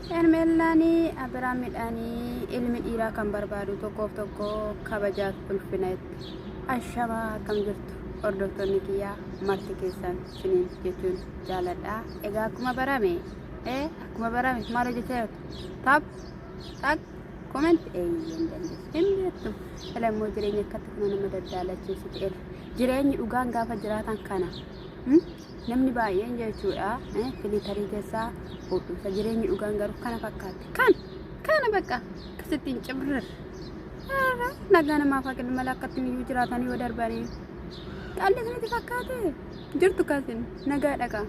Hermeellaan Abiraamidhaan ilmi dhiiraa kan barbaadu tokkoof tokko kabajaaf ulfina itti. Ashamaa akkam jirtu hordoftoonni kiyyaa marti keessan isiniin jechuun jaaladha. Egaa akkuma barame akkuma barame maal hojjechaa jirtu? Taap taak comment eeyyee hin dandeessu. Hin beektu. Dhala immoo jireenya akkatti kun nama daddaalachiisu ta'edha. Jireenyi dhugaan gaafa jiraatan kana. Namni baay'een jechuudha filitarii keessaa hodhuusa jireenyi dhugaan garuu kana fakkaatti. Kan kana bakka akkasitti hin cibrir. Nagaa namaaf haa kennu malee akkatti miyyuu jiraatanii yoo darbanii. Qalli isinitti fakkaate jirtu kasin nagaa dhaqa.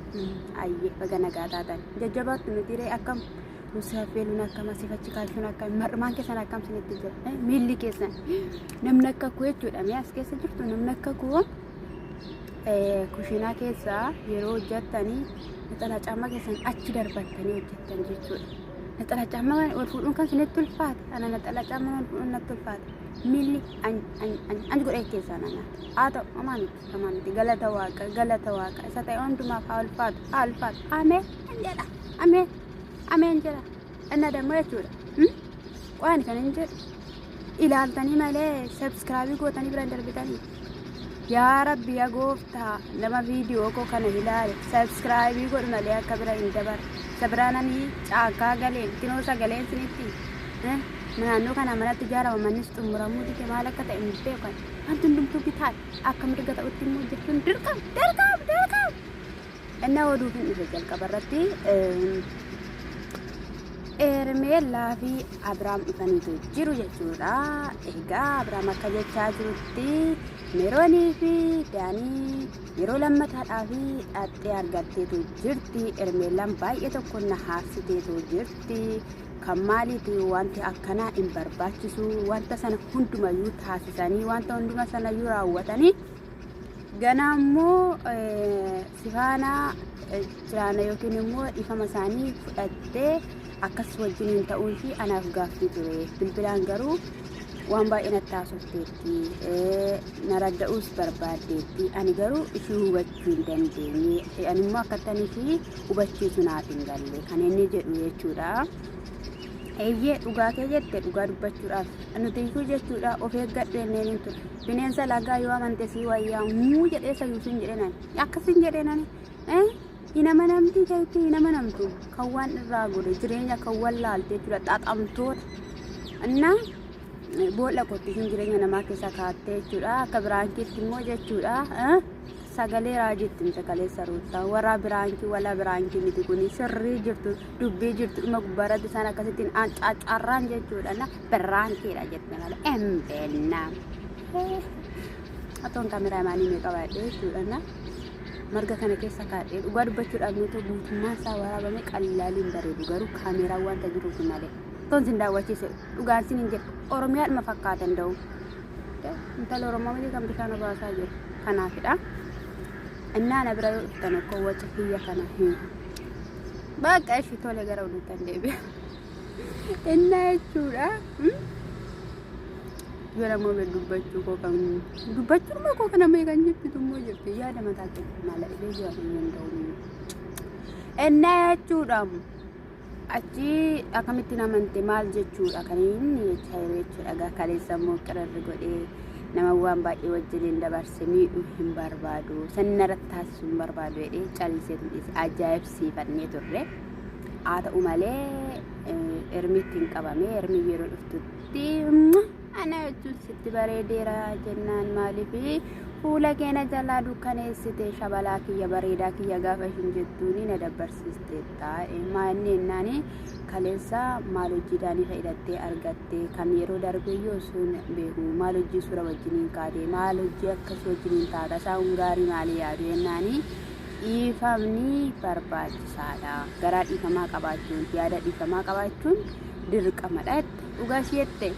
Ayyee baga nagaa taatan jajjabaattu miti ree akkam nusi affeeluun akkam asii fachi kaashuun akkam mar'umaan keessan akkam isinitti jira miilli keessan namni akka koo jechuudha mee as keessa jirtu namni akka koo kushiinaa keessa yeroo hojjettanii naxalaa caammaa keessan achi darbattanii hojjettan jechuudha. Naxalaa caammaa ol fuudhuun kan isinitti ulfaate ana naxalaa caammaa ol fuudhuun natti ulfaate miilli an an an an godhee keessaa na nyaata. Haa ta'u homaa miti homaa miti galata waaqa galata waaqa isa ta'e hundumaaf haa ulfaatu haa ulfaatu ameen jedha ameen ameen jedha inna dammoo jechuudha. Waan kan hin jedhu ilaaltanii malee sabskraabii gootanii bira hin darbitanii. Yaa Rabbi yaa gooftaa nama viidiyoo koo kana ilaale sabskraabii godhu malee akka bira hin dabarre. Isa biraan ani caakkaa galeen kinoo sagaleen sinitti naannoo kana manatti ijaarama mannis xumuramuu dide maal akka ta'e hin beekan. Wanti hundumtuu bitaadha. Akka mirga ta'utti immoo hojjechuun dirqama dirqama dirqama. Innaa oduuf hin dhufe jalqaba irratti Ermeellaa fi Abiraam dhufaniitu jiru jechuudha. Egaa Abiraam akka jechaa jirutti Meroonii fi Daanii yeroo lammataadhaa fi dhaxxee argatteetu jirti. Ermeellaan baay'ee tokko na haarsiteetu jirti. Kan maaliiti wanti akkanaa hin barbaachisu wanta sana hundumayyuu taasisanii wanta hunduma sanayyuu raawwatanii Ganaa immoo si faana jiraana yookiin immoo dhiifama isaanii fudhattee akkas wajjiniin ta'uun ishii anaaf gaaffii ture. Bilbilaan garuu waan baay'ee natti haasofteetti. Na ragga'uus barbaaddeetti. Ani garuu ishii hubachuu hin dandeenye. Ani immoo akkattan ishii hubachiisu naaf hin galle. Kan inni jedhu jechuudha. Eeyyee dhugaa kee jette dhugaa dubbachuudhaaf nuti iyyuu jechuudha of eeggadhu jenneen hin ture. Bineensa lagaa yoo amante sii wayyaa muu jedhee sayyuu siin jedhee nani. Akkasiin jedhee nani. Hin amanamtii keetti hin amanamtu kan waan irraa godhe jireenya kan wallaalte jechuudha xaxamtoota. Innaa boolla kotti ishiin jireenya namaa keessa kaattee jechuudha akka biraankiitti immoo jechuudha. Sagalee raajiitti miti kaleessa ruuttaa warraa biraankii walaa biraankii miti kuni sirrii jirtu dubbii jirtu dhuma gubbaarratti isaan akkasittiin caaccaarraan jechuudha na biraankiidha jette malee hin beekna. Atoon kaameraa maanii mee qabaadhe jechuudha na marga kana keessa kaadhee dhugaa dubbachuudhaaf nuti guutummaan isaa waraabame qallaaliin bareedu garuu kaameeraan wanta jiruuf malee. Toon sin daawwachiise dhugaan sin hin jedhu Oromiyaadhuma fakkaatan da'u. Intala Oromoo miti kan bishaan obaasaa jiru. Kanaafidha. Innaa na bira yoo dhuftan akkoo waca kiyya kana hin. Bakka ishii tole gara oduuttan deebi'a. Innaa jechuudha. Yoo namoo bee dubbachuu koo kan dubbachuu koo kana mee kan jibbitu immoo jirti yaada mataa keetti maala dhibee jiru hin danda'u. Innaa jechuudha. Achi akkamittiin amante maal jechuudha kan inni jechaa jiru jechuudha. Egaa kaleessa immoo qirarri godhee nama waan baay'ee wajjiniin dabarse miidhuu hin barbaadu. Sanni irratti taasisuu hin barbaadu jedhee callisee dhiise. Ajaa'ibsiifannee turre. Haa ta'u malee ermitti hin qabame. Ermi yeroo dhuftutti Ana jechuun sitti bareedeera jennaan maaliif fuula kee na jalaa dukkaneessite shabalaa kiyya bareedaa kiyya gaafa ishin jettuuni na dabbarsiisteetta maanni jennaani kaleessa maal hojii daanii fayyadattee argatte kan yeroo darbeeyyuu osoo hin beeku maal hojii suura wajjiniin kaate maal hojii akkas wajjiniin taata isaan gaarii maalii yaadu jennaani dhiifamni barbaachisaadha garaa dhiifamaa qabaachuun yaada dhiifamaa qabaachuun dirqamadha jette. Dhugaa ishii jette.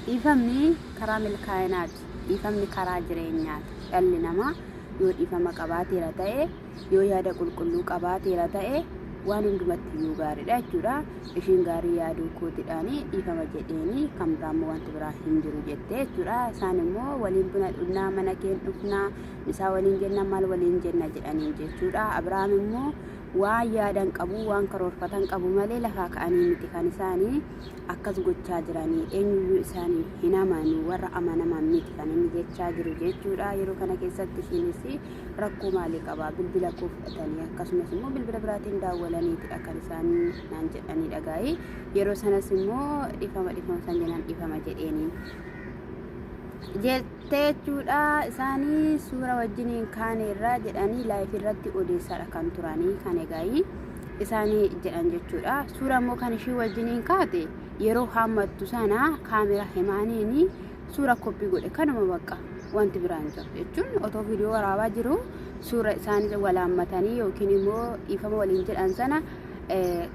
Dhiifamni karaa milkaa'inaati. Dhiifamni karaa jireenyaati. Dhalli namaa yoo dhiifama qabaateera ta'e, yoo yaada qulqulluu qabaateera ta'e waan hundumatti iyyuu gaariidha jechuudha. Ishiin gaarii yaaduu kootidhaani dhiifama jedheeni kan biraa immoo wanti biraa hin jiru jette jechuudha. Isaan immoo waliin buna dhugnaa mana keen dhufnaa misaa waliin jenna maal waliin jenna jedhaniin jechuudha. Abiraam immoo Waan yaadan qabu, waan karoorfatan qabu malee lafaa ka'anii miti kan isaanii akkas gochaa jiranii. Eenyuyyuu isaanii hin amanu, warra amanaman miti kan inni jechaa jiru jechuudha. Yeroo kana keessatti ishiinis rakkoo maalii qaba, bilbila koo fudhatanii akkasumas immoo bilbila biraatiin daawwalaniitidha kan isaan naan jedhanii dhagaa'ii. Yeroo sanas immoo dhifama dhifama san jenaan dhifama jedheeni jettee jechuudha. Isaanii suura wajjiniin kaaneerra jedhanii laayif irratti odeessaadha kan turanii kan egaa'ii isaanii jedhan jechuudha. Suura immoo kan ishii wajjiniin kaate yeroo haammattu sana kaameraa himaaniin suura koppii godhe, kanuma bakka wanti biraan jiru jechuun otoo viidiyoo waraabaa jiru suura isaanii wal haammatanii yookiin immoo dhiifama waliin jedhan sana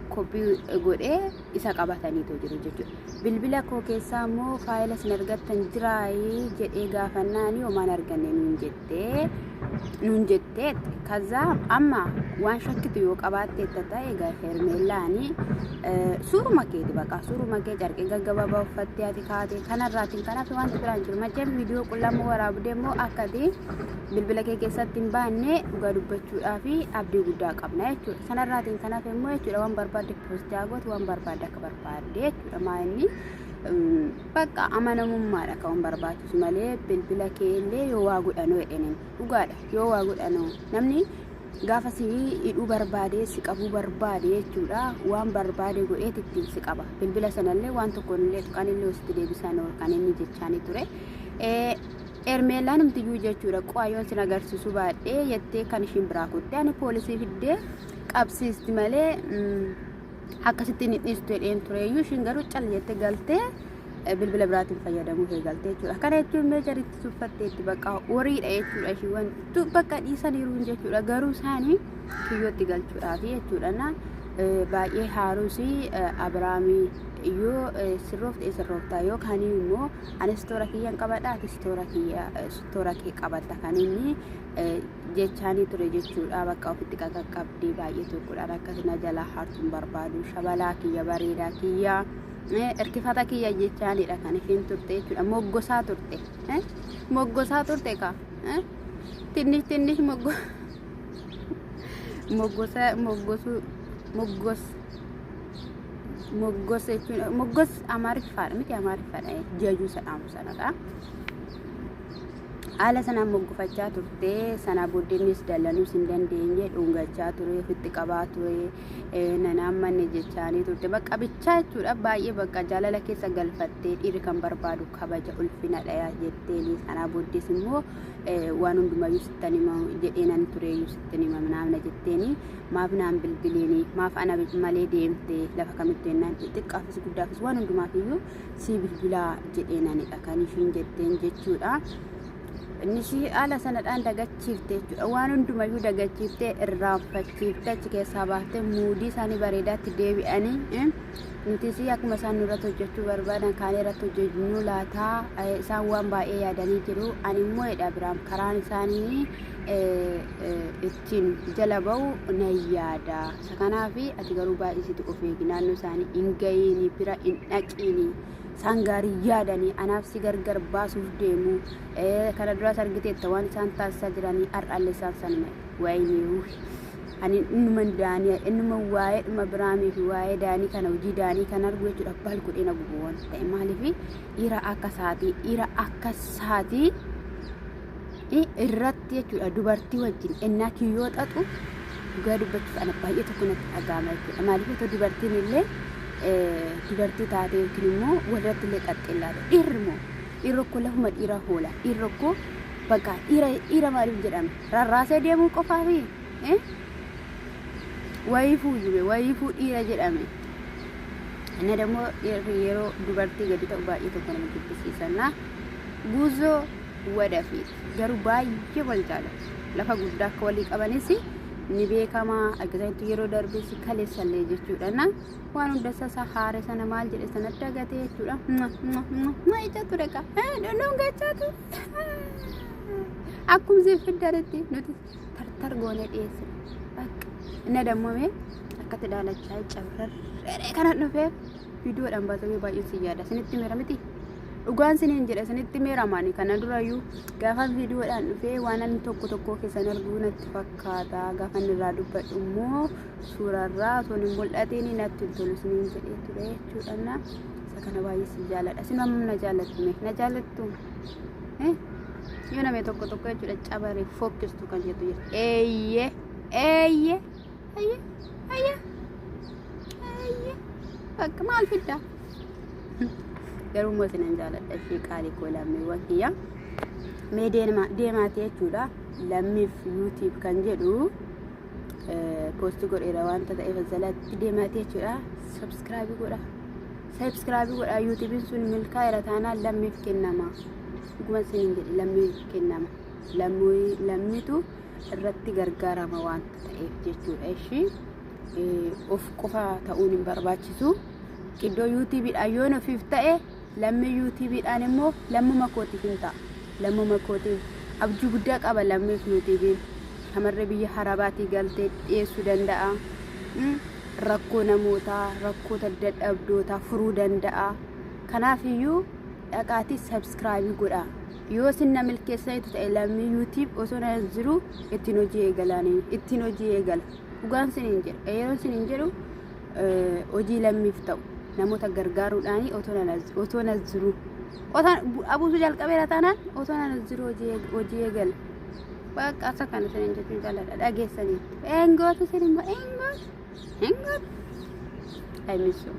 koppii godhee isa qabataniitu jiru jechuudha. Bilbila koo keessaa immoo faayila isin argattan jiraayii jedhee gaafannaani homaan arganne nuun jettee nuun jettee. Kazaa amma waan shakkitu yoo qabaatteetta ta'e egaa Hermeellaani suuruma keeti, baqa suuruma kee carqee gaggabaabaa uffattee ati kaate kanarraatiin kanaaf wanti biraan jiru. Macheen viidiyoo qullaammoo waraabdee immoo akkati bilbila kee keessatti hin baanne dhugaa dubbachuudhaa fi abdii guddaa qabna jechuudha. Sanarraatiin kanaaf immoo jechuudha waan barbaadde poostii haa gootu, waan barbaadde akka barbaadde jechuudha. Maa inni bakka amanamummaadha kan barbaachisu malee bilbila kee illee yoo waa godhanoo jedhaniin dhugaadha. Yoo waa godhanoo namni gaafa si hidhuu barbaade, si qabuu barbaade jechuudha, waan barbaade godheet ittiin si qaba. Bilbila sanallee waan tokkoon illee tuqan illee sitti deebisan kan inni jechaanii ture. Ermeellaan humtiyyuu jechuudha qo'ayyoon sin agarsiisuu baadhee jettee kan ishiin biraa kutte ani poolisii fiddee qabsiisti malee akkasitti hin dhiistu jedheen tureeyyuu, ishiin garuu cal jettee galtee bilbila biraatiin fayyadamuu eegalte jechuudha. Kana jechuun mee jaritti tuffatteetti bakka horiidha jechuudha, ishiiwwan bakka dhiisaniiru jechuudha, garuu isaanii kiyyootti galchuudhaaf jechuudha. Na baay'ee haaruus Abiraamii yoo sirroofte sirrooftaa yookaan immoo anis toora kiyyan qabadha, atis toora kiyya toora kee qabatta kan inni jechaanii ture jechuudha. Bakka ofitti qaqaqqabdee baay'ee tokkodhaan akkasina jalaa hartuun barbaadu, shabalaa kiyya, bareedaa kiyya, erkifata kiyya jechaanidha kan isheen turte jechuudha. Moggosaa turte, moggosaa turte ka tinnish tinnish moggo moggosa moggosuu moggos moggos jechuun moggos Amaariffaadha miti, Amaariffaadha jajuu sadhaamu sanadha. Haala sanaan moggofachaa turte. Sana booddeenis dallanuus hin dandeenye, dhungachaa ture, ofitti qabaa ture, nanaan manne jechaanii turte bakka bichaa jechuudha. Baay'ee bakka jaalala keessa galfattee dhiirri kan barbaadu kabaja ulfinadha jetteeni. Sana booddees immoo waan hundumayyuu sittan hima jedhee nan tureeyyuu sittan hima naamna jetteeni, maaf naan bilbiliini, maaf ana malee deemte, lafa kamittu jennaan xiqqaafis guddaafis waan hundumaafiyyuu sii bilbilaa jedhee nanidha kan ishiin jetteen jechuudha. Innis haala sanadhaan dagachiifte jechuudha. Waan hundumayyuu dagachiiftee irraanfachiifte achi keessaa baaftee muudii isaanii bareedaatti deebi'anii nutis akkuma isaan nurratti hojjechuu barbaadan kaan irratti hojjechuu laataa, isaan waan baay'ee yaadanii jiru. Ani immoo jedha Abiraam karaan isaanii ittiin jala ba'u nan yaada. Isa kanaaf ati garuu baay'isitu of eegi, naannoo isaanii hin gahiini, bira hin dhaqiini. Isaan gaarii yaadanii anaaf si gargar baasuuf deemu. Kana duraas argiteetta waan isaan taasisaa jiranii, har'allee isaan sanuma. Wayinii ani innuma daanii innuma waa'ee dhuma Biraamii fi waa'ee daanii kana hojii daanii kan argu jechuudha bal godhee na gubu waan ta'e. Maaliif dhiira akka isaatii dhiira akka isaatii irratti jechuudha dubartii wajjin ennaa kiyyoo xaxu dhugaa dubbachuuf ana baay'ee tokko natti dhaga'ama jechuudha. Maaliif otoo dubartiin illee dubartii taate yookiin immoo walirratti illee xaxxee laata, dhiirri immoo dhiirri koo lafuma dhiira hoola, dhiirri koo bakka dhiira dhiira maaliif jedhame rarraasee deemuu qofaafi wayiifuu jibe wayiifuu dhiira jedhame. Inni ደግሞ dhiirri yeroo dubartii gadi ta'u baay'ee tokko nama jibbisiisanna. Guuzoo wadafiit garuu baay'ee wal jaalatu, lafa guddaa akka walii qabanis ni beekama. Akkasumatti yeroo darbes kaleessallee jechuudha na waan hunda isaa haare sana maal jedhe sana dagatee jechuudha ija ture ka dhungachaa ture akkuma siif fiddanitti nuti tartar goonee dhiyeessine bakka inni dammame akkatti daalachaa cabrarree kana dhufee viidiyoodhaan baasamee baay'een si yaada isinitti mira miti. Dhugaan siniin jedha, isinitti meeramaani. Kana durayyuu gaafa viidiyoodhaan dhufee waan inni tokko tokko keessan arguu natti fakkaata. Gaafa inni irraa dubbadhu immoo suurarraa osoo hin mul'atiin natti hin tolu isiniin jedhee ture jechuudha. Isa kana baay'ee si jaaladha. Isin amma na jaallattu mee? Na jaallattu? Yoo namni tokko tokko jechuudha, cabaree fokkistu kan jettu jirti. Eeyyee, eeyyee, eeyyee, eeyyee, eeyyee. Bakka maal fiddaa? Garuu immoo isinan jaaladha, ishee qaalii koo, lammiiwwan kiyya. Mee deemaate jechuudha. Lammiif YouTube kan jedhu post godheera wanta ta'eef jalatti deemaate jechuudha. Subscribe godha. Subscribe godha. YouTubein sun milkaa'eera taanaan lammiif kennama. Dhuguma isiniin jedhe, lammiif kennama. Lammiitu irratti gargaarama wanta ta'eef jechuudha. Ishii of qofa ta'uun hin barbaachisu. Iddoo YouTubeiidhaan yoon ofiif ta'e, lammii YouTubeiidhaan immoo lammuma kootiif hin ta'a. Lammuma kootiif abjuu guddaa qaba lammiif YouTubeiin. Shamarree biyya harabaatii galtee dhiyeessuu danda'a. Rakkoo namootaa, rakkoota dadhabdootaa furuu danda'a. Kanaafiyyuu dhaqaatii subscribe godha. Yoo isin na milkeessanitu ta'e, lammii YouTube osoo na jiru ittiin hojii eegalanii ittiin hojii eegala. Dhugaan siniin jedha. Yeroo siniin jedhu, hojii lammiif ta'u namoota gargaaruudhaan otoo na jiru abuusuu jalqabeera taanaan otoo na jiru hojii eegala. Bakka asa kana siniin jechuun jaalladha, dhageessaniitti. Eengootu isin immoo eengootu, eengootu. I miss you.